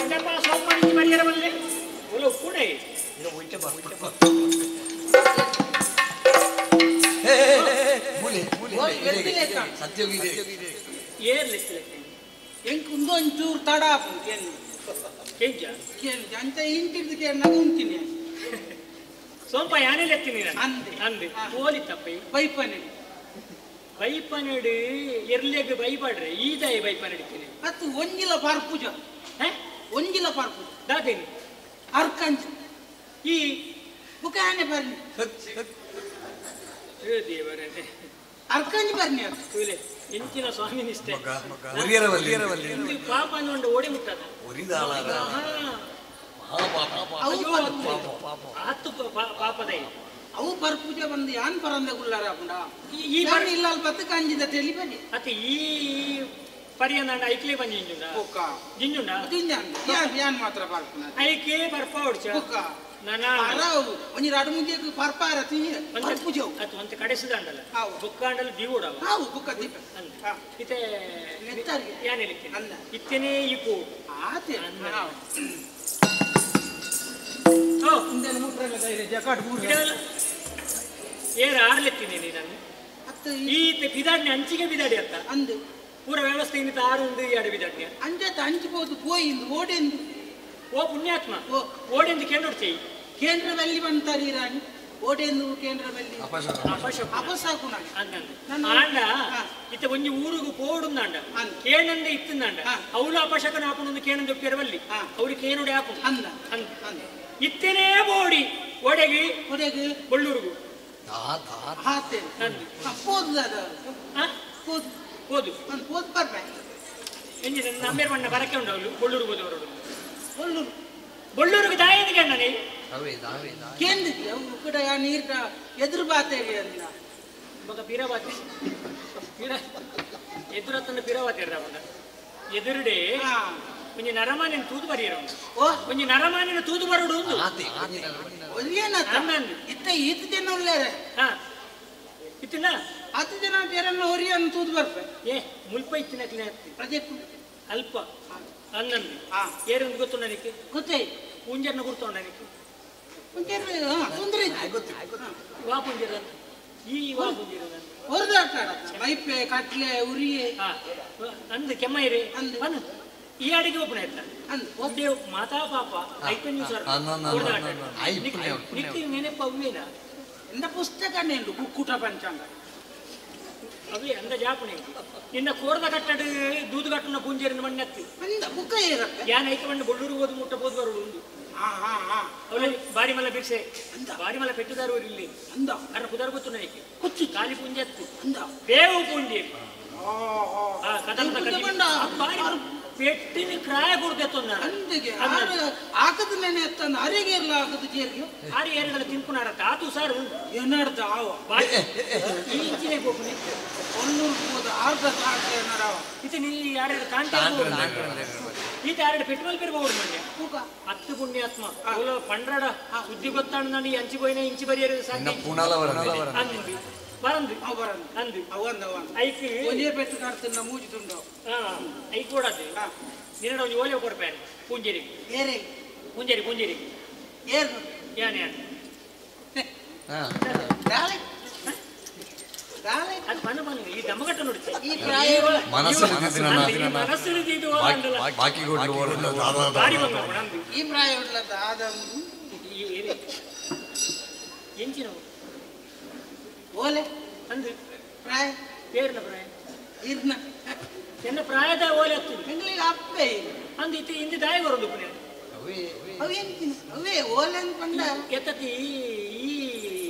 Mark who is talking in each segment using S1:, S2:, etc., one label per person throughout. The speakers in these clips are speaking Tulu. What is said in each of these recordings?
S1: ಉಂಡಪ್ಪ ಸೋಮಣ್ಣ ಬರಿಯರ ಬಲ್ಲೆ ಒಲ ಉಪ್ಪುಡೆ ಏರ್ ಲೆಕ್ಕ
S2: ಎಂಕ್ ಉಂದೊಂಚೂರು ತಡ ಆಪುಂಡು ಕೇನು
S1: ಕೆಂಚ
S2: ಕೇನು ಅಂಚ ಇಂಟಿದ್ದು ಕೇನಾಗ ಉಂತೀನಿ
S1: ಸೋಂಪ ಯಾನೇ ಲೆತ್ತೀನಿ ನಾನು
S2: ಅಂದೆ.
S1: ಅಂದೆ ಓಲಿ ತಪ್ಪಿ
S2: ಬೈಪನೆ
S1: ಬೈಪನಡು ಎರ್ಲೆಗ್ ಬೈಪಾಡ್ರೆ ಈದಾಯ ಬೈಪನಡಿತೀನಿ
S2: ಅತ್ತು ಒಂಜಿಲ ಪರ್ಪುಜ ಒಂಜಿಲ ಪರ್ಪುಜ
S1: ದಾದೇನಿ
S2: ಅರ್ಕಂಚ
S1: ಈ
S2: ಬುಕ ಆನೆ ಬರ್ನಿ
S1: ಏ ದೇವರೇ
S2: ಅರ್ಕಂಜಿ ಬರ್ನಿ ಅದು
S1: ಕೂಲೆ ಎಂಚಿನ ಸ್ವಾಮಿ ನಿಷ್ಠೆ
S3: ಒರಿಯರವಲ್ಲಿ
S1: ಪಾಪ ಅನ್ನೋಂಡು ಓಡಿ ಮುಟ್ಟದ
S2: ಅವು ಪರ್ಪುಜ
S1: ಆತು ಪಾಪದೈ
S2: ಅವು ಪರ್ಪುಜ ಬಂದು ಯಾನ್ ಪರಂದ ಗುಲ್ಲಾರ ಆಪುಂಡ
S1: ಈ
S2: ಯಾನ್ ಇಲ್ಲ ಅಲ್ಪ ಕಂಜಿದ ತೆಲಿ ಬನ್ನಿ
S1: ಅತ್ತೆ ಈ ಪರಿಯಂದಾಂಡ ಐಕ್ಲೆ ಬಂದು ಜಿಂಜುಂಡ
S2: ಬೊಕ್ಕ
S1: ಜಿಂಜುಂಡ
S2: ಜಿಂಜಾನ್ ಯಾನ್ ಯಾನ್ ಮಾತ್ರ ಪರ್ಪುನ
S1: ಐಕೆ ಬರ್ಪ ಹೊಡ್ಚ
S2: ಬೊಕ್ಕ
S1: ನನ್ನ
S2: ಅರಾವು ಒಂಜಿ ರಡು ಮುಂಜೆಗ್ ಪರ್ಪಾರ ತಿಂಜ ಪರ್ಪುಜ ಅವು.
S1: ಅತ್ತು ಒಂತೆ ಕಡೆಸಿದಾಂಡಲ
S2: ಆವು.
S1: ಬೊಕ್ಕಾಂಡಲ ದೀವೋಡವ
S2: ಆವು ಬೊಕ್ಕ ದೀಪ
S1: ಅಂದ
S2: ಹಾ.
S1: ಇತ್ತೆ
S2: ನೆತ್ತರ್ಗೆ.
S1: ಯಾನ್ ಹೇಳಿತ್ತೇನೆ
S2: ಅಂದ.
S1: ಇತ್ತೇನೆ ಈ ಪೋ
S2: ಆತೆ
S1: ಅಂದ.
S2: ಆವು.
S1: ಓ
S2: ಇಂದೆನ ಮುಟ್ರಲ್ಲ ಧೈರ್ಯ ಜಕಾಟ್ ಬೂರ್ರೆ.
S1: ಇಡಲ್ಲ. ಏರ್ ಆರ್ಲೆತ್ತೀನಿ ನಾನು
S2: ಅತ್ತು
S1: ಈ ಬಿದಾಡ್ನೆ ಅಂಚಿಗೆ ಬಿದಾಡಿ ಅತ್ತ
S2: ಅಂದು
S1: ಪೂರ ವ್ಯವಸ್ಥೆ ಇನ್ನಿತ ಆರು ಒಂದು ಎರಡು ಬಿದಾಡ್ನೆ
S2: ಅಂಜಾತ ಅಂಚಿపోದು ಪೋಯಿಂದು ಓಡೆಂದು
S1: ಓ ಪುಣ್ಯಾತ್ಮ
S2: ಓ.
S1: ಓಡೆಂದು ಕೇಂದ್ರೊಡ್ಚಿ
S2: ಕೇಂದ್ರದಲ್ಲಿ ಬಂತಾರಿ ರಾಣಿ ಓಡೆಂದು ಕೇಂದ್ರದಲ್ಲಿ ಅಪಸಾಕುನ
S1: ಅಂದಂದು
S2: ನನ್ನ-
S1: ಆಂಡ
S2: ಹಾ.
S1: ಇತ್ತ ಒಂಜಿ ಊರುಗು ಪೋಡುಂದಾಂಡ
S2: ಅಂದ್.
S1: ಕೇಣಂದೆ ಇತ್ತಂದಾಂಡ
S2: ಹಾ.
S1: ಅವಳು ಅಪಶಕನ ಆಪುಣಂದು ಕೇಣಂದು ಒಪ್ಪಿರವಲ್ಲಿ
S2: ಹಾ.
S1: ಅವ್ರು ಕೇನುಡೆ ಆಪು
S2: ಅಂದ
S1: ಅಂದ
S2: ಅಂದ
S1: ಇತ್ತೇನೇ ಬೋಡಿ ಓಡೆಗಿ
S2: ಒಡೆಗೆ
S1: ಬೊಳ್ಳೂರುಗು
S2: ಹಾತೆ
S1: ಅಂದು
S2: ಪೋದು ದಾದ
S1: ಹಾ
S2: ಪೋದು
S1: ಹೋದು
S2: ಅಂದ್ ಪೋದು ಬರ್ಬೆ
S1: ಎಂಜಿ ನನ್ನ ಅಮ್ಮೇರ್ ಮಣ್ಣ ಬರಕ್ಕೆ ಉಂಡು ಅವಳು ಬೊಳ್ಳೂರುಗೆ ಹೋದವರಡು
S2: ಒಳ್ಳೂರು
S1: ಬೊಳ್ಳೂರುಗೆ ದಾಯದ ಕೇಂದ್ರನೇ
S2: ಕೇಂದ್ರ ಅವು ಕೂಡ ನೀರ್ನ ಎದುರು ಬಾತೇವಿ ಅಂದ
S1: ಮಗ ಪಿರವಾತಿ ಪಿರ ಎದುರತ್ತನ ಪಿರವಾತಿ ಇರ್ದ ಎದುರುಡೆ
S2: ಹಾ.
S1: ಒಂಜಿ ನರಮಾನಿನ ತೂದು ಬರಿಯರ
S2: ಓ
S1: ಒಂಜಿ ನರಮಾನಿನ ತೂದು ಬರೋಡು ಒಂದು
S2: ಒರಿಯೇನತ್ತ
S1: ಅಂದಂದು.
S2: ಇತ್ತ ಈತ ಜನ ಉಳ್ಳೇರೆ
S1: ಹಾ ಇತ್ತಿನ
S2: ಹತ್ತು ಜನ ಬೇರೆಲ್ಲ ಒರಿಯನ್ ತೂದು ಬರ್ಬೆ
S1: ಏ ಮುಲ್ಪ ಇತ್ತಿನ
S2: ಪ್ರಜೆಕ್
S1: ಅಲ್ಪ ಅನ್ನಂದು
S2: ಹಾ.
S1: ಏರೊಂದು ಗೊತ್ತು ನನಗೆ
S2: ಗೊತ್ತೇ
S1: ಪೂಂಜರ್ನ ಗುರ್ತುಂಡ ನನಗೆ
S2: ಒಂಚೂರು ತೊಂದರೆ ಇತ್ತು
S1: ವಾ ಪೂಂಜರ ಈ ವಾ ಪೂಂಜರ
S2: ಹೊರದಾಟ ಮೈಪೆ ಕಟ್ಲೆ ಉರಿಯೆ
S1: ಹಾ ಅಂದು ಕೆಮ್ಮೈರಿ
S2: ಅಂದು.
S1: ಅಂದು ಈ ಅಡಿಗೆ ಒಬ್ಬನ ಆಯ್ತಾ
S2: ಅಂದು
S1: ಒದ್ದೆ ಮಾತಾ ಪಾಪ ಐತನ್ ಸರ್ ನಿಕ್ತಿ ನೆನಪ ಅವ್ವೇನಾ
S2: ಎಂದ ಪುಸ್ತಕ ಉಂಟು ಕುಕ್ಕುಟ ಪಂಚಾಂಗ
S1: ಅವೇ ಅಂದ ಜಾಪಣೆ ನಿನ್ನ ಕೋರ್ದ ಕಟ್ಟಡ ದೂದು ಕಟ್ಟನ ಪೂಂಜೇರಿನ ಮಣ್ಣತ್ತಿ
S2: ಅಂದ ಬುಕ್ಕ ಏರಪ್ಪೆ
S1: ಯಾನ್ ಐಕ ಮಣ್ಣು ಬೊಳ್ಳೂರು ಹೋದು ಮುಟ್ಟ ಬೋದು ಬರೋಡು ಉಂದು
S2: ಹಾ ಹಾ ಹಾ
S1: ಅವಳ ಬಾರಿ ಮಲ್ಲ ಬಿರ್ಸೆ ಬಾರಿ ಮಲ್ಲ ಪೆಟ್ಟುದಾರು ಇಲ್ಲಿ
S2: ಅಂದ
S1: ಅರ ಪುದಾರ್ ಗೊತ್ತು ನನಗೆ
S2: ಕುಚ್ಚು
S1: ಕಾಲಿ ಪೂಂಜೆ ಅತ್ತು
S2: ಅಂದ
S1: ಬೇವು ಪೂಂಜೆ
S2: ಓ ಹೋ
S1: ಆ ಕದನದ
S2: ಪೂಂಜೆ
S1: ಕದಿ
S2: ಬಂಡ.
S1: ಬಾರಿ ಪೆಟ್ಟಿನ ಕ್ರಾಯ ಕೊಡ್ತೆ
S2: ಅಂದಿಗೆ ಆಕದ ನೆನೆ ಎತ್ತಂದ ಅರೆಗೆ ಇರ್ಲ ಆಕದ ಜೇರಿಗೆ
S1: ಆರಿ ಏರಿಗಳ ತಿನ್ಪುನಾರ ತಾತು ಸಾರು ಉಂಡು
S2: ಏನಾಡ್ದ ಆವ
S1: ಬಾರಿ ಈ ಇಂಚಿನೇ ಗೋಪುನೆ
S2: ಒನ್ನೂರು ಹೋದ ಅರ್ಧ ತಾಟ ಏನಾರವ
S1: ಈತ ನೀ ಯಾರು ಕಾಂತ ಈತ ಯಾರು ಪೆಟ್ರೋಲ್ ಪೇರ್ ಬೋಡು ಮಣ್ಯ
S2: ಬುಕ್ಕ
S1: ಹತ್ತು ಪುಣ್ಯಾತ್ಮ ಓಲ ಪಂಡ್ರಡ ಸುದ್ದಿ ಗೊತ್ತಾಣ ನಾನು ಈ ಅಂಚಿ ಪೋಯಿನ ಇಂಚಿ ಬರಿಯರು ಸಾಧ್ಯ ಅಂದು ಬರಂದು
S2: ಅವ ಬರಂದು
S1: ಅಂದು
S2: ಅವ ಅಂದ ಅವ ಅಂದ
S1: ಐಕ್
S2: ಒಂದೇ ಪೆಟ್ಟು ಕಾಡ್ತಿನ ಮೂಜಿ ತುಂಡು
S1: ಹಾ ಐಕ್ ಕೊಡದು
S2: ಹಾ.
S1: ನಿನ್ನಡ ಒಂಜಿ ಓಲೆ ಕೊಡ್ಪೇನೆ ಪೂಂಜೇರಿಗೆ
S2: ಏರೆ
S1: ಪೂಂಜೇರಿ ಪೂಂಜೇರಿ
S2: ಏರು
S1: ಯಾನ್ ಯಾನ್
S2: ದಾಳೆ ದಾಳೆ
S1: ಅದು ಬಣ್ಣ ಬಣ್ಣ ಈ ದಮಗಟ್ಟ ನೋಡ್ತಿ
S2: ಈ ಪ್ರಾಯ
S3: ಮನಸ್ಸು
S1: ಮನಸ್ಸು ಇದು ಅಂದಲ್ಲ
S3: ಬಾಕಿ
S1: ಬಾರಿ ಬಂದ ನಂದು
S2: ಈ ಪ್ರಾಯ ಉಳ್ಳದ ಆದ
S1: ಈ ಏರಿ ಎಂಚಿನವು
S2: ಓಲೆ
S1: ಅಂದು
S2: ಪ್ರಾಯ
S1: ಪೇರ್ನ ಪ್ರಾಯ
S2: ಇರ್ನ
S1: ಎನ್ನ ಪ್ರಾಯದ ಓಲೆ ಹತ್ತುದು
S2: ಎಂಗ್ಲಿಗೆ ಅಪ್ಪೆ
S1: ಅಂದು ಇತ್ತೆ ಇಂದು ದಾಯ ಬರೋದು ಪುಣ್ಯ
S2: ಅವು ಎಂಚಿನ ಅವೇ ಓಲೆ ಅಂತ ಪಂಡ
S1: ಎತ್ತತಿ ಈ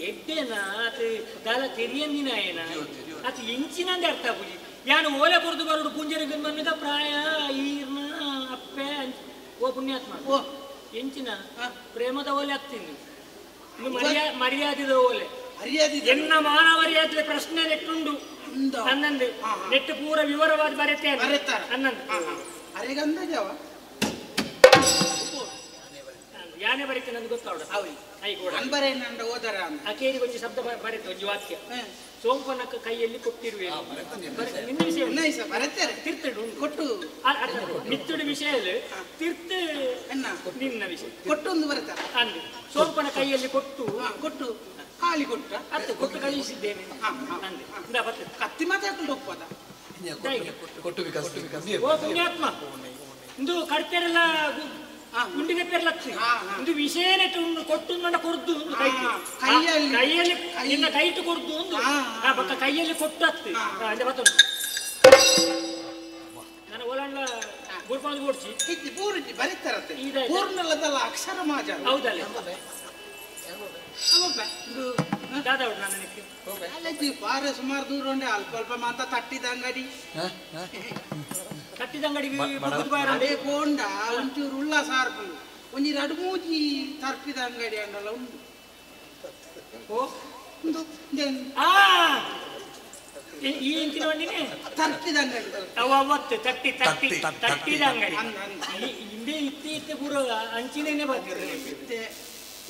S1: ಎಡ್ಡೆನ ಆತ ದಾಲ ತೆರಿಯಂದಿನ ಏನ ಆತ ಇಂಚಿನಂದೆ ಅರ್ಥ ಪೂಜಿ ಯಾನು ಓಲೆ ಕೊರ್ದು ಬರೋಡು ಪೂಂಜರಿಗೆ ಮನ್ನಿದ ಪ್ರಾಯ ಈರ್ನ ಅಪ್ಪೆ ಓ ಪುಣ್ಯಾತ್ಮ
S2: ಓ
S1: ಎಂಚಿನ
S2: ಹಾ.
S1: ಪ್ರೇಮದ ಓಲೆ ಹತ್ತಿಂದು ಇನ್ನು ಮರ್ಯಾದಿದ ಓಲೆ
S2: ಮರ್ಯಾದೆ
S1: ಎನ್ನ ಮಾನ ಮರ್ಯಾದೆ ಪ್ರಶ್ನೆ ನೆಟ್ಟುಂಡು
S2: ಅಂದ
S1: ಅನ್ನಂದು
S2: ಹಾ, ಹಾ.
S1: ನೆಟ್ಟು ಪೂರ ವಿವರವಾದ ಬರೆತೇನೆ
S2: ಬರೆತಾರ.
S1: ಅನ್ನಂದು
S2: ಅರೆಗಂದ ಜಾವ
S1: ಯಾನೇ ಬರೀತೇನೆ ಅಂತ ಗೊತ್ತಾವಡ
S2: ಅವಿ
S1: ಐಗೋಡ
S2: ಅನ್ಬರೇ ನಂಡ ಓದರ ಅಂದ
S1: ಅಕೇರಿ ಒಂಜಿ ಶಬ್ದ ಬರೆತು ಒಂಜಿ ವಾಕ್ಯ ಸೋಂಪನ ಕೈಯಲ್ಲಿ ಕೊಟ್ಟಿರುವೆ ನಿನ್ನ ವಿಷಯ
S2: ನೈಸ ಬರತ್ತಾರೆ
S1: ತಿರ್ತಡು ಉಂಟು
S2: ಕೊಟ್ಟು
S1: ಮಿತ್ತುಡು ವಿಷಯ ತಿರ್ತು ನಿನ್ನ ವಿಷಯ
S2: ಕೊಟ್ಟೊಂದು ಬರುತ್ತ
S1: ಅಂದು ಸೋಂಪನ ಕೈಯಲ್ಲಿ ಕೊಟ್ಟು
S2: ಕೊಟ್ಟು ಖಾಲಿ ಕೊಟ್ಟ
S1: ಅತ್ತೆ ಕೊಟ್ಟು ಕಳುಹಿಸಿದ್ದೇನೆ ಅಂದೆ.
S2: ಕತ್ತಿ ಮಾತಾಡ್ಕೊಂಡು ಹೋಗ್ಬೋದ
S1: ಓ ಪುಣ್ಯಾತ್ಮ ಇಂದು ಕಡ್ಪೆರೆಲ್ಲ ಗುಂಡಿಗೆ ಪೆರ್ಲತ್ತಿ ಇಂದು ವಿಷಯನೇ ಕೊಟ್ಟು ನನ್ನ ಕೊರ್ದು ಕೈಯಲ್ಲಿ ನಿನ್ನ ಕೈಟು ಕೊರ್ದು ಒಂದು ಬಕ್ಕ ಕೈಯಲ್ಲಿ ಕೊಟ್ಟು ಅತ್ತಿ ಅಂದೆ ಮತ್ತೊಂದು ನನ್ನ ಓಲಾಂಡ್ಲ ಗುರ್ಪಾಂದು ಓಡಿಸಿ
S2: ಪೂರ್ತಿ ಬರೀತಾರತ್ತೆ ಪೂರ್ಣಲ್ಲದಲ್ಲ ಅಕ್ಷರ ಮಾಜ
S1: ಹೌದಲ್ಲ ದಾದಾ ನನಗೆ
S2: ಬಾರೆ ಸುಮಾರು ದೂರ ಉಂಡೆ ಅಲ್ಪ ಅಲ್ಪ ಮಾತ ತಟ್ಟಿದ ಅಂಗಡಿ
S1: ತಟ್ಟಿದ ಅಂಗಡಿಗೆ
S2: ಅದೇ ಪೋಂಡ ಒಂಚೂರು ಉಲ್ಲಾಸ ಆರ್ಪುಂಡು ಒಂಜಿ ರಡು ಮೂಜಿ ತರ್ಪಿದ ಅಂಗಡಿ ಅಂಡಲ್ಲ ಉಂಡು ಓ ಉಂದು
S1: ಈ ಇಂಚಿನ ಬಂದಿನಿ
S2: ತರ್ಪಿದ ಅಂಗಡಿ
S1: ಅವತ್ತು ತಟ್ಟಿ ತಟ್ಟಿ ತಟ್ಟಿದ ಅಂಗಡಿ ಹಿಂದೆ ಇತ್ತೆ ಇತ್ತೆ ಪೂರ ಅಂಚಿನೇನೆ ಬರ್ತಿದೆ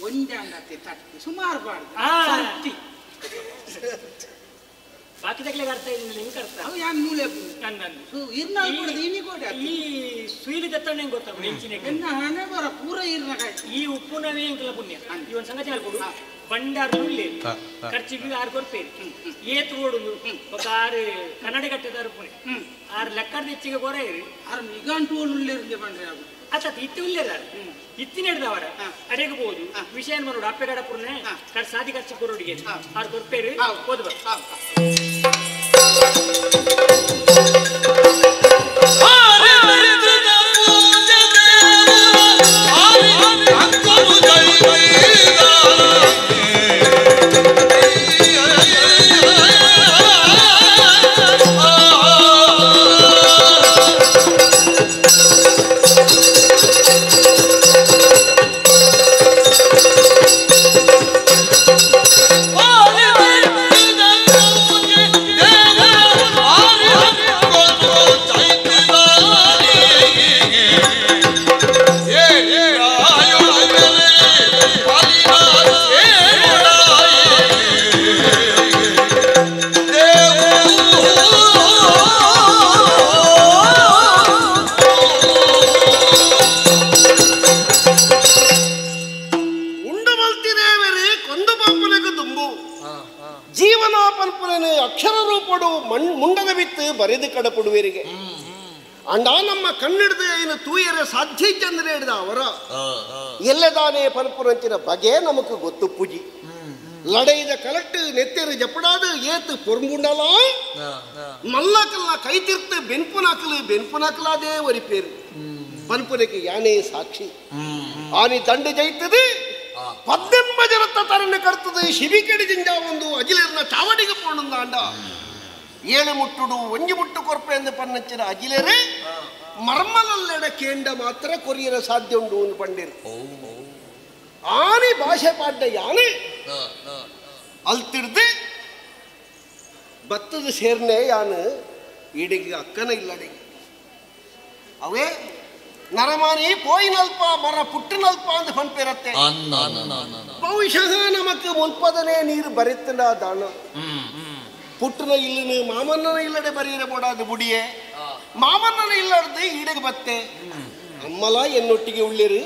S2: ಒಂದೇ ಅಂಗಡಿ ತಟ್ಟಿ ಸುಮಾರು ಬಾರ್ದು ತಟ್ಟಿ
S1: ಬಾಕಿ ತಗ್ಲಿಗೆ ಅರ್ಥ ಇಲ್ಲ ನಿಂಗೆ ಅರ್ಥ
S2: ಅವು ಯಾನ್ ಮೂಲೆ
S1: ನಂದು
S2: ಇರ್ನಾಲ್ ಕೂಡ ಇನಿ ಕೂಡ
S1: ಈ ಸುಯಿಲಿ ದತ್ತಣ್ಣ ಹೆಂಗ್ ಗೊತ್ತಾಗ ಹೆಂಚಿನ
S2: ಎನ್ನ ಹಣೆ ಬರ ಪೂರ ಇರ್ನ ಕಾಯ್ತು
S1: ಈ ಉಪ್ಪುನವೇ ಎಂಕಲ ಪುಣ್ಯ ಈ ಒಂದು ಸಂಗತಿ ಹೇಳ್ಕೊಡು ಬಂಡಾರು ಉಳ್ಳಿ ಖರ್ಚಿಗೆ ಆರು ಕೊರ್ಪೇರಿ ಏತು ಓಡುದು ఒక ಆರು ಕನ್ನಡ ಕಟ್ಟದಾರು ಪುಣೆ ಆರು ಲೆಕ್ಕದ ಹೆಚ್ಚಿಗೆ ಕೊರ ಇರಿ
S2: ಆರು ನಿಘಂಟು ಉಳ್ಳಿರಂದೆ ಬಂದ್ರೆ ಅದು
S1: ಅತ್ತ ಇತ್ತು ಉಳ್ಳೇರ ಇತ್ತಿನ ಹಿಡ್ದವರ ಅಡೆಗೆ ಬೋದು ವಿಷಯ ಮನೋಡು ಅಪ್ಪೆ ಕಡ ಪುರ್ನೆ ಸಾದಿ ಖರ್ಚು ಕೊರೋಡಿಗೆ ಆರು ಕೊರ್ಪೇರಿ ಓದು ಬರ್
S4: ಬರೆದು ಕಡಪುಡುವರಿಗೆ ಅಂಡ ನಮ್ಮ ಕಣ್ಣಿಡ್ದು ಏನು ತೂಯರೆ ಸಾಧ್ಯ ಚಂದ್ರ ಹಿಡಿದ ಅವರ ಎಲ್ಲದಾನೇ ಪನ್ಪುರಂಚಿನ ಬಗೆ ನಮಕ್ ಗೊತ್ತು ಪೂಜಿ ಲಡೈದ ಕಲಟ್ಟು ನೆತ್ತೆರು ಜಪಡಾದು ಏತು ಪೊರ್ಂಬುಂಡಲ ಮಲ್ಲಕಲ್ಲ ಕೈ ತಿರ್ತು ಬೆನ್ಪುನಾಕಲು ಬೆನ್ಪುನಾಕಲಾದೇ ಒರಿಪೇರು ಪನ್ಪುನಕ್ಕೆ ಯಾನೇ ಸಾಕ್ಷಿ ಆನಿ ದಂಡು ಜೈತದೆ ಪದ್ದೆಂಬ ಜನತ್ತ ತರನ್ನು ಕಡ್ತದೆ ಶಿಬಿಕೆಡಿ ಜಿಂಜ ಒಂದು ಅಜಿಲೇರ್ನ ಚಾವಡಿಗೆ ಪೋಣಂದ ಅಂಡ ಏಳು ಮುಟ್ಟುಡು ಒಂಜಿ ಮುಟ್ಟು ಕೊರ್ಪೆ ಎಂದು ಪನ್ನಚ್ಚಿನ ಅಜಿಲೇರೆ ಮರ್ಮಲಲ್ಲೆಡ ಕೇಂಡ ಮಾತ್ರ ಕೊರಿಯರ ಸಾಧ್ಯ ಉಂಡು ಒಂದು ಪಂಡಿರು ಆನೆ ಭಾಷೆ ಪಾಡ್ಡ ಯಾನೆ ಅಲ್ತಿಡ್ದು ಬತ್ತದ ಸೇರ್ನೆ ಯಾನು ಈಡಿಗೆ ಅಕ್ಕನ ಇಲ್ಲಡೆಗೆ ಅವೇ ನರಮಾನಿ ಪೋಯಿನಲ್ಪ ಮರ ಪುಟ್ಟಿನಲ್ಪ ಅಂತ ಪನ್ಪಿರತ್ತೆ ಬಹುಶಃ ನಮಕ್ ಮುಲ್ಪದನೇ ನೀರು ಬರಿತ್ತದ ದಾಣ ಪುಟ್ಟನ ಇಲ್ಲನು ಮಾಮನ್ನನ ಇಲ್ಲಡೆ ಬರೀರ ಬೋಡಾದ ಬುಡಿಯೆ ಮಾಮನ್ನನ ಇಲ್ಲಡ್ದು ಈಡೆಗೆ ಬತ್ತೆ ಅಮ್ಮಲ ಎನ್ನೊಟ್ಟಿಗೆ ಉಳ್ಳಿರು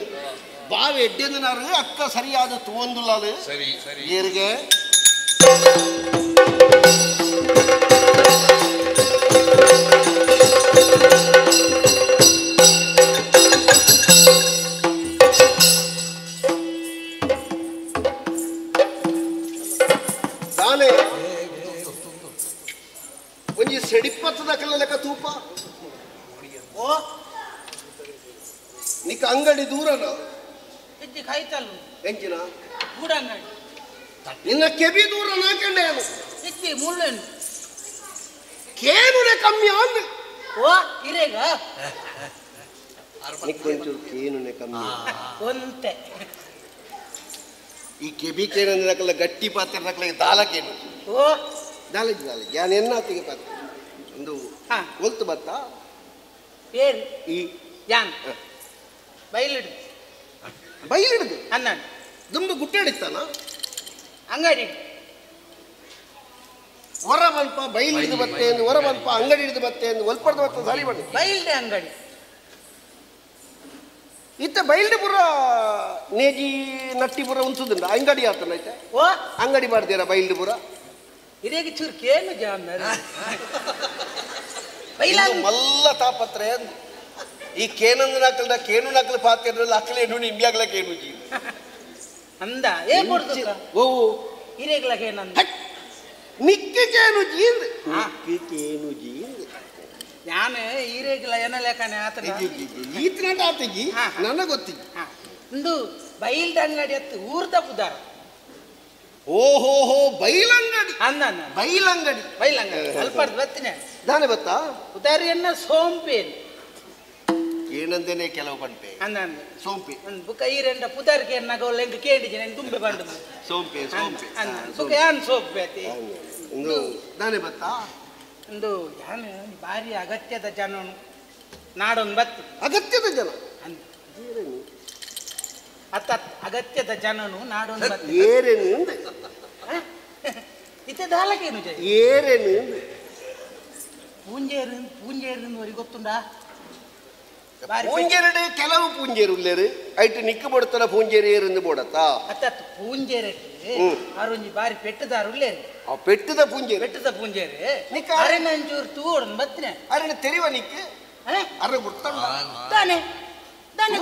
S4: ಬಾವೆ ಎಡ್ಡೆಂದನಾರು ಅಕ್ಕ ಸರಿಯಾದ ತುವಂದುಲ್ಲಾದು ಏರಿಗೆ ತಾನೇ ಒಂಜಿ ಸೆಡಿಪತ್ತದ ಕಲ್ಲ ತೂಪ
S2: ಓ
S4: ನಿಕ್ಕ ಅಂಗಡಿ ದೂರನ
S2: ಇಜ್ಜಿ ಕೈತಲ್ಲ
S4: ಎಂಚಿನ
S2: ಗೂಡ ಅಂಗಡಿ
S4: ನಿನ್ನ ಕೆಬಿ ದೂರ ನಾಕಂಡೆ
S2: ಇಜ್ಜಿ ಮುಳ್ಳೆಣ್ಣು
S4: ಕೇನುನೆ ಕಮ್ಮಿ ಅಂದ್
S2: ಓ ಇರೇಗ
S4: ನಿಕ್ಕೊಂಚೂರು ಕೇನುನೆ ಕಮ್ಮಿ
S2: ಒಂತೆ
S4: ಈ ಕೆಬಿ ಕೇನಂದ್ರೆ ಗಟ್ಟಿ ಪಾತ್ರ ನಕಲ ದಾಲ ಕೇನು
S2: ಓ
S4: ದಾಲ ದಾಲ ಯಾನ್ ಎನ್ನಾತಿಗೆ ಪಾತ್ರ ಒಂದು ಒಲ್ತು ಬತ್ತ
S2: ಏನ್
S4: ಈ
S2: ಯಾನ್ ಬೈಲಿಡು
S4: ಬೈಲಿಡುದು
S2: ಅನ್ನ
S4: ದುಂಬು ಗುಟ್ಟಾಡಿತ್ತಾನ
S2: ಅಂಗಡಿ
S4: ಹೊರ ಬಲ್ಪ ಬೈಲು ಹಿಡಿದು ಬತ್ತೆ ಎಂದು ಹೊರ ಬಲ್ಪ ಅಂಗಡಿ ಹಿಡಿದು ಬತ್ತೆ ಎಂದು ಒಲ್ಪಡ್ದು ಬತ್ತ ಸಾರಿ ಬಣ್ಣ
S2: ಬೈಲ್ಡೆ ಅಂಗಡಿ
S4: ಇತ್ತ ಬೈಲ್ಡ್ ಪುರ ನೇಜಿ ನಟ್ಟಿಪುರ ಉಂಚುದುಂಡ ಅಂಗಡಿ ಆತನ ಐತೆ
S2: ಓ
S4: ಅಂಗಡಿ ಮಾಡ್ತೀರಾ ಬೈಲ್ಡ್ ಪುರ
S2: ಇದೇಗೆ ಚೂರು ಕೇನು ಜಾಮ
S4: ಮಲ್ಲ ತಾಪತ್ರೆ ಈ ಕೇನಂದ ನಕಲ್ದ ಕೇನು ನಕಲು ಪಾತಿರಲ್ಲ ಅಕ್ಕಲೇನು ನಿಮ್ಯಾಗಲ ಕೇನು ಜೀ
S2: ಅಂದ ಏ ಕೊಡ್ದು
S4: ಓ
S2: ಇರೇಗ್ಲ ಕೇನಂದ
S4: ನಿಕ್ಕೆ ಕೇನು ಜೀಂದ್ ನಿಕ್ಕೆ ಕೇನು ಜೀಂದ್
S2: ನಾನು ಈರೇಗ್ಲ ಏನಲೇಖನೆ ಆತನ
S4: ಈತನಟ ಆತಗಿ ನನಗೆ ಗೊತ್ತಿದ್ದ
S2: ಇಂದು ಬೈಲ್ದ ಅಂಗಡಿ ಅತ್ತು ಊರ್ದ ಪುದಾರ
S4: ಓಹೋ ಹೋ ಬೈಲಂಗಡಿ
S2: ಅಂದ
S4: ಬೈಲಂಗಡಿ
S2: ಬೈಲಂಗಡಿ ಅಲ್ಪಾರ್ದು ಬತ್ತಿನ
S4: ದಾನೆ ಬತ್ತಾ
S2: ಉದಾರಿಯನ್ನ ಸೋಂಪೇನು
S4: ಏನಂದೇನೆ ಕೆಲವು ಪಂಪೆ
S2: ಅಂದ
S4: ಸೋಂಪೆ
S2: ಬುಕ್ಕ ಈರೆಂಡ ಪುದಾರ್ಕೆ ಎನ್ನಾಗ ಎಂಕ್ ಕೇಳಿಜೆ ನಾನು ತುಂಬೆ ಬಂಡು
S4: ಸೋಂಪೆ ಸೋಂಪೆ
S2: ಬುಕ್ಕ ಯಾನ್ ಸೋಂಪೆ ಅತಿ
S4: ಇಂದು ದಾನೆ ಬತ್ತಾ
S2: ಒಂದು ಯಾನು ಭಾರಿ ಅಗತ್ಯದ ಜನನು ನಾಡೊಂದು ಬತ್ತು
S4: ಅಗತ್ಯದ ಜನ
S2: ಅತ್ತ ಅಗತ್ಯದ ಜನನು ನಾಡೊಂದು ಬತ್ತು
S4: ಏರೇನು
S2: ಇತ್ತೆ ದಾಲಕೇನು ಜಯ
S4: ಏರೇನು
S2: ಪೂಂಜೇರು ಪೂಂಜೇರು ಗೊತ್ತುಂಡಾ
S4: ಪೂಂಜೇರುಡು ಕೆಲವು ಪೂಂಜೇರು ಉಲ್ಲೇರು ಐಟ್ ನಿಕ್ಕು ಬಡ್ತನ ಪೂಂಜೇರು ಏರಿಂದು ಬೋಡತ್ತಾ
S2: ಅತ್ತ ಪೂಂಜೇರಕ್ಕೆ ಆರೊಂಜಿ ಬಾರಿ ಪೆಟ್ಟದಾರು ಉಲ್ಲೇರು
S4: ಆ ಪೆಟ್ಟದ ಪೂಂಜೇರು
S2: ಪೆಟ್ಟದ ಪೂಂಜೇರು ಅರೆನ ಅಂಚೂರು ತೂವೊಡನ್ ಬತ್ತಿನ
S4: ಅರೆನ ತೆರಿವ ನಿಕ್ಕು ಅರೆ ಗುರ್ತಂಡ
S2: ತಾನೆ ತಾನೆ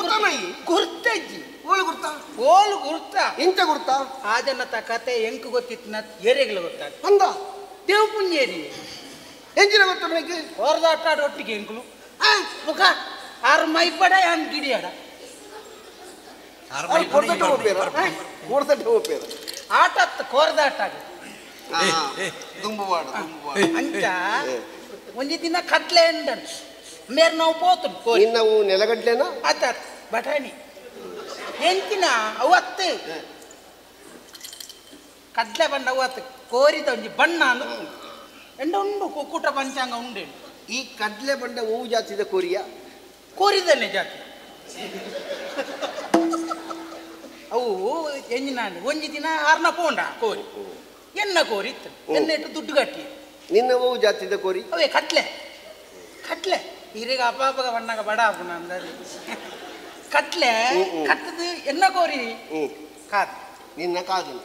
S2: ಗುರ್ತಜ್ಜಿ
S4: ಓಲು ಗುರ್ತಾ
S2: ಓಲು ಗುರ್ತಾ
S4: ಎಂತ ಗುರ್ತಾ
S2: ಆ ಜನತ ಕತೆ ಎಂಕ್ ಗೊತ್ತಿತ್ತಿನ ಏರೆಗ್ಲ ಗೊತ್ತಾಗ
S4: ಅಂದ
S2: ದೇವ್ ಪುಂಜೇರಿ
S4: ಎಂಚಿನ ಗೊತ್ತ ನಿಕ್ಕು
S2: ಹೊರದಾಟ ಒಟ್ಟಿಗೆ ಎಂಕ್ಲು ಮುಖ ಆರು ಮೈಪಡ ಯಾನ್ ಗಿಡಿಯಾಡ
S4: ಕೊಡ್ತಟ್ಟೆ ಹೋಗ್ಬೇರ ಕೊಡ್ತಟ್ಟೆ ಹೋಗ್ಬೇರ
S2: ಆಟ ಕೋರ್ದಾಟ
S4: ದುಂಬುವಾಡ
S2: ಅಂಚ ಒಂಜಿ ದಿನ ಕಟ್ಲೆ ಎಂಡನ್ ಮೇರ್ ನಾವು ಪೋತು
S4: ನಿನ್ನವು ನೆಲಗಡ್ಲೆನಾ
S2: ಆತ ಬಟಾಣಿ ಎಂತಿನ ಅವತ್ತು ಕಡ್ಲೆ ಬಣ್ಣ ಅವತ್ತು ಕೋರಿದ ಒಂಜಿ ಬಣ್ಣ ಅಂದು ಎಂಡ ಉಂಡು ಕುಕ್ಕುಟ ಪಂಚಾಂಗ ಉಂಡೆ
S4: ಈ ಕಡ್ಲೆ ಬಣ್ಣ ಹೂವು ಜಾತಿದ ಕೋರಿಯ
S2: ಕೋರಿದನೆ ಜಾತಿ ಅವು ಎಂಜಿನ ಒಂಜಿ ದಿನ ಆರ್ನ ಪೋಂಡ ಕೋರಿ ಎನ್ನ ಕೋರಿ ಇತ್ತು ಎನ್ನ ಇಟ್ಟು ದುಡ್ಡು ಕಟ್ಟಿ
S4: ನಿನ್ನ ಹೂವು ಜಾತಿದ ಕೋರಿ
S2: ಅವೇ ಕಟ್ಲೆ ಕಟ್ಲೆ ಈರೀಗ ಅಪಾಪಗ ಬಣ್ಣಗ ಬಡ ಆಪುನ ಅಂದದು ಕಟ್ಲೆ ಕಟ್ಟದು ಎನ್ನ ಕೋರಿ ಕಾದು
S4: ನಿನ್ನ ಕಾದು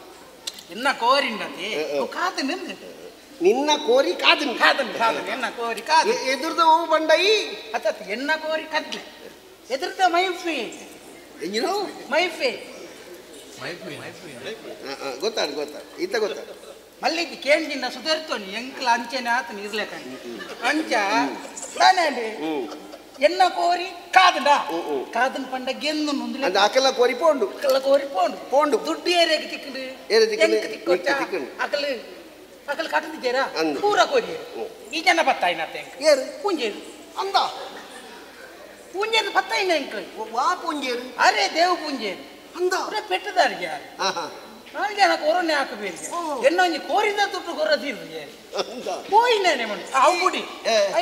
S2: ಎನ್ನ ಕೋರಿಂಡತಿ ಕಾದು ನಿಂದು
S4: ನಿನ್ನ ಕೋರಿ ಕಾದನ್
S2: ಕಾದನ್ ಕಾದನ್ ಎನ್ನ ಕೋರಿ ಕಾದು
S4: ಎದುರ್ದ ಹೂವು ಬಂಡೈ
S2: ಅತ್ತ ಎನ್ನ ಕೋರಿ ಕಟ್ಲೆ ಎದುರ್ದ ಮೈಫೆ
S4: ಎಂಜಿನೋ
S2: ಮೈಫೆ
S4: ಗೊತ್ತಾಡು ಗೊತ್ತಾಡು ಇತ್ತ ಗೊತ್ತಾಡು
S2: ಮಲ್ಲಿಗೆ ಕೇಂಜಿನ ಸುಧಾರಿತೋನಿ ಎಂಕ್ಲ ಅಂಚೆನೆ ಆತನ ಇರ್ಲೇಕಂಡು ಅಂಚ ತಾನೇ ಎನ್ನ ಕೋರಿ ಕಾದಂಡ ಕಾದನ್ ಪಂಡ ಗೆಂದು ನೊಂದು
S4: ಅಕಲ ಕೋರಿ ಪೋಂಡು
S2: ಅಕಲ ಕೋರಿ ಪೋಂಡು
S4: ಪೋಂಡು
S2: ದುಡ್ಡು ಏರಿಯಾಗ ತಿಕ್ಕಂಡು ಎಂಕ್ ತಿಕ್ಕೊಚ್ಚ ಅಕಲ ಅಕಲ ಕಟ್ಟದಿದ್ದೀರಾ ಪೂರ ಕೋರಿ ಈ ಜನ ಬತ್ತಾಯಿನ ಎಂಕ್
S4: ಏರು
S2: ಪೂಂಜೇರು
S4: ಅಂದ
S2: ಪೂಂಜೇರು ಬತ್ತಾಯಿನ ಎಂಕ್
S4: ವಾ ಪೂಂಜೇರು
S2: ಅರೆ ದೇವ್ ಪೂಂಜೇರು
S4: ಅಂದ
S2: ಪೆಟ್ಟದಾರಿಗೆ ಯಾರು ನಾಲ್ಕು ಜನ ಕೊರೋನೆ ಹಾಕಬೇಕು ಎನ್ನೊಂಜಿ ಕೋರಿದ ದುಡ್ಡು ಕೊರದಿರ್ರಿ ಪೋಯಿನೇನೆ ಮಣ್ಣು ಅವು ಗುಡಿ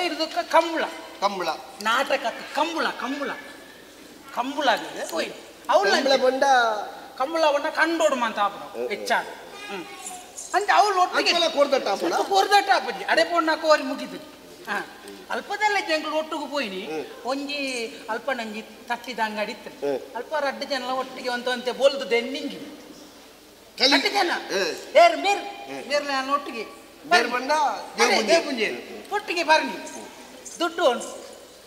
S2: ಐದು ಕಂಬಳ
S4: ಕಂಬಳ
S2: ನಾಟಕ ಕಂಬಳ ಕಂಬಳ ಕಂಬಳ ಆಗಿದೆ ಹೋಯ್ ಅವಳ
S4: ಕಂಬಳ ಬಂಡ
S2: ಕಂಬಳ ಬಣ್ಣ ಕಂಡೋಡು ಅಂತ ಆಪುನ ಹೆಚ್ಚಾದ ಅಂತ ಅವಳು ಒಟ್ಟಿಗೆ
S4: ಕೋರ್ದಟ್ಟ ಆಪುನ
S2: ಕೋರ್ದಟ್ಟ ಆಪುಜಿ ಅಡೆ ಪೊಣ್ಣ ಕೋರಿ ಮುಗಿದು ಹಾಂ ಅಲ್ಪದಲ್ಲೇ ಜಂಗಳು ಒಟ್ಟಿಗೆ ಪೋಯಿನಿ ಒಂಜಿ ಅಲ್ಪ ನಂಜಿ ತಟ್ಟಿದ ಅಂಗಡಿ ಇತ್ತು ಅಲ್ಪ ರಡ್ಡು ಜನ ಒಟ್ಟಿಗೆ ಒಂತ ಬೋಲ್ದು ದೆನ್ನಿಂಗಿ ಅಡ್ಡು ಜನ ಏರ್ ಮೇರ್ ಮೇರ್ಲ ಒಟ್ಟಿಗೆ
S4: ಬೇರ್ ಬಂಡ
S2: ದೇಪುಂಜೇರು ಒಟ್ಟಿಗೆ ಬರ್ನಿ ದುಡ್ಡು ಉಂಟು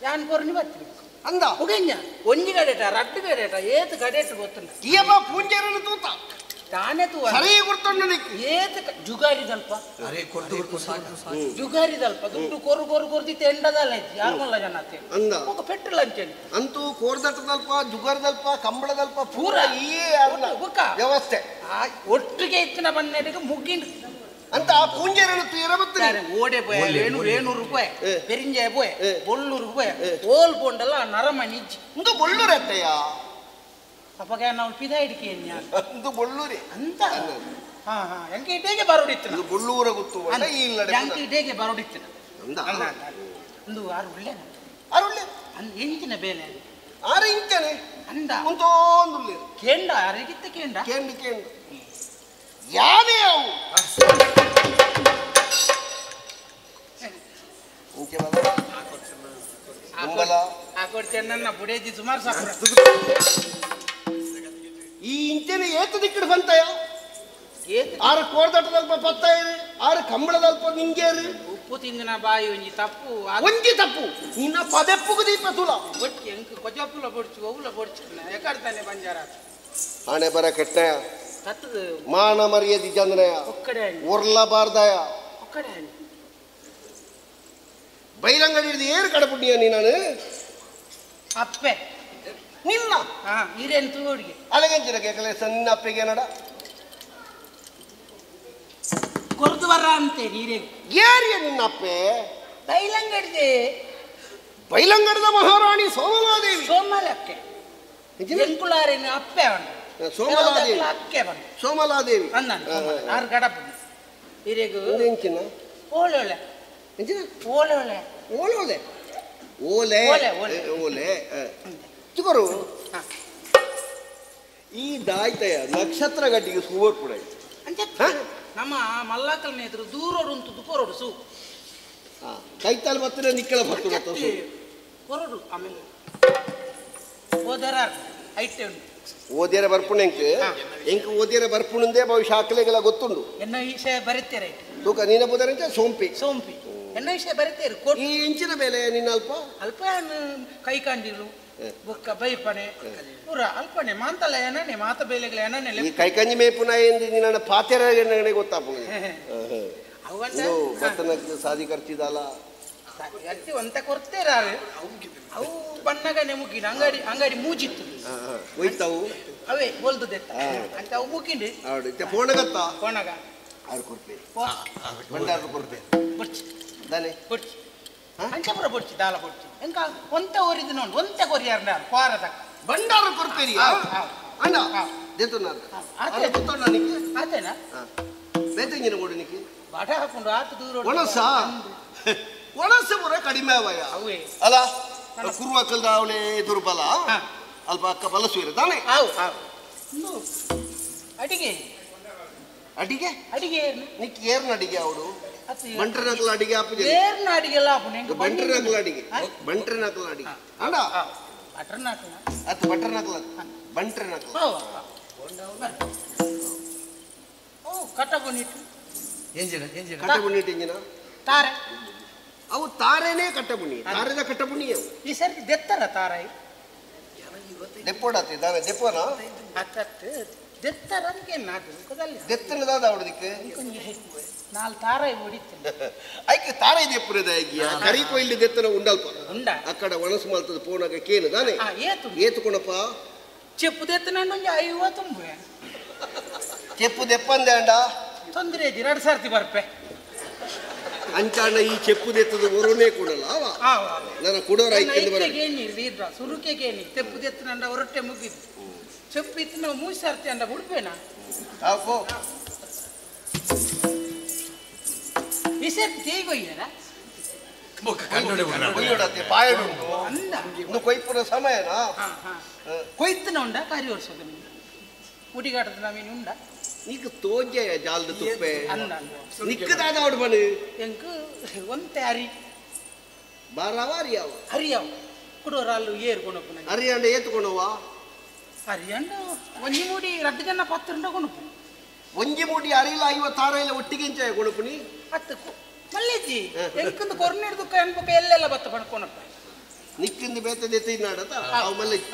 S2: ಯಾನ್ ಕೊರ್ನಿ ಬರ್ತೀನಿ
S4: ಅಂದ
S2: ಉಗೆಂಜ ಒಂಜಿ ಗಡೇಟ ರಡ್ಡು ಗಡೇಟ ಏತ್ ಗಡೇಟ ಗೊತ್ತುಂಡ
S4: ಇಯಪ್ಪ ಪೂಂಜೇರನ್ನು ತೂತ
S2: ತಾನೇ ತೂ
S4: ಸರಿ ಗುರ್ತುಂಡು ನಿಕ್ಕು
S2: ಏತ್ ಜುಗಾರಿದಲ್ಪ
S3: ಅರೆ ಕೊರ್ದು ಕೊರ್ದು ಸಾಕು
S2: ಜುಗಾರಿದಲ್ಪ ದುಡ್ಡು ಕೊರು ಕೊರು ಕೊರ್ದಿತ್ತು ಎಂಡದಲ್ಲ ಇತ್ತು ಯಾರು ಮಲ್ಲ ಜನ
S4: ಅಂದ
S2: ఒక ಪೆಟ್ರೋಲ್ ಅಂಚೆಂಡು
S4: ಅಂತೂ ಕೋರ್ದಟ್ಟದಲ್ಪ ಜುಗಾರದಲ್ಪ ಕಂಬಳದಲ್ಪ ಪೂರ ಈ
S2: ಬುಕ್ಕ
S4: ವ್ಯವಸ್ಥೆ
S2: ಆ ಒಟ್ಟಿಗೆ ಇತ್ತಿನ ಬಂದ ಮುಗ್ಗಿಂಡು
S4: ಅಂತ ಆ ಪೂಂಜೇರನ್ನು ತೂಯರ ಬತ್ತೀನಿ
S2: ಓಡೆ ಪೋಯ 700 ರೂಪಾಯಿ ಪೆರಿಂಜಾಯ ಪೋಯ ಬೊಳ್ಳೂರು ರೂಪಾಯಿ ಓಲ್ ಪೋಂಡಲ್ಲ ನರಮಣಿ ಇಜ್ಜಿ
S4: ಇಂದು ಬೊಳ್ಳೂರು ಅತ್ತಯ್ಯ
S2: ಅಪ್ಪಗ ನಾವು ಪಿದ ಹಿಡಿಕೆ
S4: ಅಂದು ಬೊಳ್ಳೂರಿ
S2: ಅಂತ ಹಾ ಹಾ ಎಂಕೆ ಇಡೇಗೆ ಬರೋಡಿತ್ತು
S4: ಇದು ಬೊಳ್ಳೂರ ಗೊತ್ತು
S2: ಎಂಕೆ ಇಡೇಗೆ ಬರೋಡಿತ್ತು
S4: ಅಂದ
S2: ಒಂದು ಆರು ಒಳ್ಳೆ
S4: ಆರು ಒಳ್ಳೆ
S2: ಅಂದ ಎಂಚಿನ ಬೇಲೆ
S4: ಆರು ಇಂಚನೆ
S2: ಅಂದ
S4: ಒಂದೊಂದು
S2: ಕೇಂಡ ಅರಗಿತ್ತ ಕೇಂಡ
S4: ಕೇಂಡು ಕೇಂಡು ಯಾವೇ ಅವು ಉಂಬಲ
S2: ಆ ಕೊಡ್ತೇನೆ ನನ್ನ ಬುಡೇಜಿ ಸುಮಾರು ಸಾಕು
S4: ಈ ಇಂಚೆನೆ ಏತ ದಿಕ್ಕಡು ಬಂತಯ ಆರು ಕೋರ್ದಟದಲ್ಪ ಪತ್ತಾಯರು ಆರು ಕಂಬಳದಲ್ಪ ನಿಂಗೇರು
S2: ಉಪ್ಪು ತಿಂದಿನ ಬಾಯಿ ಒಂಜಿ ತಪ್ಪು
S4: ಒಂಜಿ ತಪ್ಪು ನಿನ್ನ ಪದೆಪ್ಪುಗು ದೀಪ ತುಲ
S2: ಒಟ್ಟಿ ಎಂಕ್ ಕೊಜಪುಲ ಬೊಡ್ಚು ಒವುಲ ಬೊಡ್ಚು ಎಕಡ್ತಾನೆ ಬಂಜಾರ
S4: ಆಣೆ ಬರ ಕೆಟ್ಟಯ
S2: ತತ್ತದು
S4: ಮಾನ ಮರ್ಯಾದೆ ಚಂದ್ರಯ
S2: ಒಕ್ಕಡೆ
S4: ಉರ್ಲಬಾರ್ದಯ
S2: ಒಕ್ಕಡೆ
S4: ಬೈರಂಗಡಿ ಹಿಡಿದು ಏರು ಕಡಪುಣ್ಣಿಯ ನೀನು
S2: ಅಪ್ಪೆ
S4: ನಿನ್ನ
S2: ಹಾ ಹಿರೇನು ತೂಡಿಗೆ
S4: ಅಲಗಂಚಿನ ಕೇಕಲೆ ಸಣ್ಣ ಅಪ್ಪೆಗೆ ನಡ
S2: ಕೊರ್ದು ಬರ ಅಂತೆ ಹೀರೆ
S4: ಏರಿಯ ನಿನ್ನ ಅಪ್ಪೆ
S2: ಬೈಲಂಗಡಿದೆ
S4: ಬೈಲಂಗಡದ ಮಹಾರಾಣಿ ಸೋಮಲಾದೇವಿ
S2: ಸೋಮಲಕ್ಕೆ ಎಂಕುಲಾರೇನು ಅಪ್ಪೆ ಅವನು
S4: ಸೋಮಲಾದೇವಿ
S2: ಅಕ್ಕೆ ಬಂದು
S4: ಸೋಮಲಾದೇವಿ
S2: ಅಂದ ಆರು ಗಡಪು ಹಿರೇಗು
S4: ಎಂಚಿನ
S2: ಓಲೆ ಓಲೆ
S4: ಎಂಚಿನ
S2: ಓಲೆ ಓಲೆ
S4: ಓಲೆ ಓಲೆ ಓಲೆ
S2: ಓಲೆ
S4: ಓಲೆ ಚಿಕ್ಕರು ಈ ದಾಯ್ತಯ ನಕ್ಷತ್ರ ಗಡ್ಡಿಗೆ ಸುವರ್ ಕೂಡ
S2: ಅಂಚೆ ನಮ್ಮ ಮಲ್ಲಾಕಲ್ ನೇತರು ದೂರೋಡು ಉಂಟು ಕೊರಡು ಸು
S4: ಕೈತಾಲ್ ಮತ್ತೆ ನಿಕ್ಕಳ ಭಕ್ತು ಮತ್ತು ಸು
S2: ಕೊರಡು ಆಮೇಲೆ ಓದರ ಐಟೆ ಉಂಟು
S4: ಓದ್ಯರ ಬರ್ಪುಣ ಎಂಕ್ ಎಂಕ್ ಓದ್ಯರ ಬರ್ಪುಣಂದೇ ಬಹುಶಃ ಆಕಲೆಗೆಲ್ಲ ಗೊತ್ತುಂಡು
S2: ಎನ್ನ ವಿಷಯ ಬರೀತೇರೆ
S4: ತೂಕ ನೀನ ಬುದರಂತೆ ಸೋಂಪಿ
S2: ಸೋಂಪಿ ಎನ್ನ ವಿಷಯ ಬರೀತೇರು
S4: ಈ ಇಂಚಿನ ಮೇಲೆ ನಿನ್ನ ಅಲ್ಪ
S2: ಅಲ್ಪ ಕೈ ಕಾಂಡಿರು ಬೊಕ್ಕ ಬೈಪಣೆ ಪೂರ ಅಲ್ಪನೆ ಮಾಂತಲ್ಲ ಏನನೆ ಮಾತ ಬೇಲೆಗಳ ಏನನೆ
S4: ಈ ಕೈಕಂಜಿ ಮೇಪುನ ಎಂದು ನಿನ್ನ ಪಾತೆರ ಎಣ್ಣೆ ಗೊತ್ತಾಪುಣ
S2: ಅವನ್ನ
S4: ಬತ್ತನ ಸಾದಿ ಖರ್ಚಿದಲ್ಲ
S2: ಅತ್ತಿ ಒಂತ ಕೊರ್ತೇರಾರು ಅವು ಬಣ್ಣಗನೆ ಮುಗಿನ ಅಂಗಡಿ ಅಂಗಡಿ ಮೂಜಿತ್ತು
S4: ಹೋಯ್ತಾವು
S2: ಅವೇ ಬೋಲ್ದುದೆತ್ತ ಅಂತ ಅವು ಮುಗಿಂಡಿ
S4: ಹೌದು ಫೋಣಗತ್ತ
S2: ಫೋಣಗ
S4: ಆರು ಕೊರ್ಪೇರು ಭಂಡಾರ ಕೊರ್ಪೇರು
S2: ಬೊಡ್ಚಿ
S4: ದಾನೆ
S2: ಬೊಡ್ಚಿ ಅಂಚಪುರ ಬೊಡ್ಚಿ ದಾಲ ಬೊಡ್ಚಿ ಎಂಕ ಒಂತ ಓರಿದ ನೋಡು ಒಂತ ಕೊರಿಯಾರ ಪಾರದಕ್ಕ
S4: ಭಂಡಾರ ಕೊರ್ಪೇರಿ ಅಣ್ಣ ದೇತುನಾರ
S2: ಆತೆ
S4: ಗೊತ್ತೋಣ ನಿಕ್ಕೆ
S2: ಆತೇನಾ
S4: ಬೇತೆಂಜಿನ ಕೊಡು ನಿಕ್ಕೆ
S2: ಬಾಟ ಹಾಕೊಂಡು ಆತ ದೂರ
S4: ಒಣಸ ಒಣಸ ಪೂರ ಕಡಿಮೆ ಅವಯ
S2: ಅವೇ
S4: ಅಲ್ಲ ಕುರುವಾಕಲ್ದ ಅವಳೇ ದುರ್ಬಲ ಅಲ್ಪ ಅಕ್ಕ ಬಲಸುವಿರ ತಾನೆ
S2: ಆವು ಆವು ಅಡಿಗೆ
S4: ಅಡಿಗೆ
S2: ಅಡಿಗೆ
S4: ನಿಕ್ ಏರ್ನ ಅಡಿಗೆ ಅವಳು ಬಂಟ್ರನಕಲ ಅಡಿಗೆ ಆಪುಜೆ
S2: ಏರ್ನ ಅಡಿಗೆ ಎಲ್ಲ ಆಪುನೆ
S4: ಬಂಟ್ರನಕಲ ಅಡಿಗೆ ಬಂಟ್ರನಕಲ ಅಡಿಗೆ ಅಣ್ಣ
S2: ಬಟರ್ನಕಲ
S4: ಅತ್ತು ಬಟರ್ನಕಲ ಬಂಟ್ರನಕಲ
S2: ಓ ಕಟ್ಟಬುನಿಟ್ಟು
S3: ಎಂಜಿನ ಎಂಜಿನ
S4: ಕಟ್ಟಬುನಿಟ್ಟು ಎಂಜಿನ
S2: ತಾರೆ
S4: ಅವು ತಾರೇನೇ ಕಟ್ಟಬುಣಿ ತಾರೆದ ಕಟ್ಟಬುಣಿ ಅವು
S2: ಈ ಸರಿ ದೆತ್ತರ ತಾರಾಯಿ
S4: ದೆಪ್ಪೋಡತ್ತೆ ದಾನೆ ದೆಪ್ಪೋನ
S2: ಅತ್ತತ್ತು ದೆತ್ತರ ನಾಟು
S4: ದೆತ್ತನದಾದ ಅವಳದಿಕ್ಕೆ
S2: ನಾಲ್ ತಾರಾಯಿ ಹೊಡಿತೀನಿ
S4: ಐಕೆ ತಾರಾಯಿ ದೆಪ್ಪುರದ ಐಗಿಯ ಕರಿ ಕೊಯ್ಲಿ ದೆತ್ತನ ಉಂಡಲ್ಪ
S2: ಉಂಡ
S4: ಅಕ್ಕಡ ಒಣಸು ಮಲ್ತದ ಪೋನಾಗ ಕೇನು ದಾನೆ
S2: ಏತು
S4: ಏತುಕೊಣಪ್ಪ
S2: ಚೆಪ್ಪು ದೆತ್ತನ ಒಂಜಿ ಐವ ತುಂಬುವೆ
S4: ಚೆಪ್ಪು ದೆಪ್ಪಂದೆ ಅಂಡ
S2: ತೊಂದರೆ ಎರಡು ಸರ್ತಿ ಬರ್ಪೆ
S4: ಅಂಚಾಣ ಈ ಚೆಪ್ಪು ದೆತ್ತದ ಒರೋನೇ ಕೊಡಲ್ಲ ಅವ ನನ್ನ ಕುಡೋರ
S2: ಸುರುಕೆಗೆ ತೆಪ್ಪು ದೆತ್ತನಂಡ ಹೊರಟೆ ಮುಗಿದ್ದು ಚೆಪ್ಪು ಇತ್ತು ನಾವು ಮೂರು ಸರ್ತಿ ಅಂಡ ಉಡ್ಪೇನಾ ಈ ಸರ್ತಿ ತೇಗೊಯ್ಯರ
S4: ಇನ್ನು ಕೊಯ್ಪುರ ಸಮಯನಾ
S2: ಕೊಯ್ತನ ಉಂಡ ಕಾರ್ಯ ವರ್ಷದ ಮುಡಿಗಾಟದ ನಮೀನು ಉಂಡ
S4: ನೀಕು ತೋಜೆಯ ಜಾಲ್ದ ತುಪ್ಪೆ
S2: ಅಂದ
S4: ನಿಕ್ಕದಾದ ಅವಡು ಬನು
S2: ಎಂಕ್ ಒಂತೆ ಅರಿ
S4: ಬಾರವ ಅರಿಯಾವ
S2: ಅರಿಯಾವ ಕುಡೋರ ಅಲ್ಲು ಏರು ಕೊಣಪುನ
S4: ಅರಿಯಾಂಡ ಏತುಕೊಣವ
S2: ಅರಿಯಾಂಡ ಒಂಜಿ ಮೂಡಿ ರಡ್ಡು ಜನ ಪತ್ತರುಂಡ ಕೊಣಪು
S4: ಒಂಜಿ ಮೂಡಿ ಅರಿಲ ಐವತ್ತಾರ ಇಲ್ಲ ಒಟ್ಟಿಗೆ ಇಂಚಾಯ ಕೊಣಪುನಿ
S2: ಹತ್ತು ಮಲ್ಲೇಜಿ ಎಂಕಂದು ಕೊರ್ನೆಡ್ದು ಅನ್ಪಕ ಎಲ್ಲೆಲ್ಲ ಬತ್ತ ಪಣ್ಕೊಣಪ್ಪ
S4: ನಿಕ್ಕಿಂದು ಬೇತೆ ದೆತ್ತ ಇನ್ನಾಡತ ಅವು ಮಲ್ಲೇಜಿ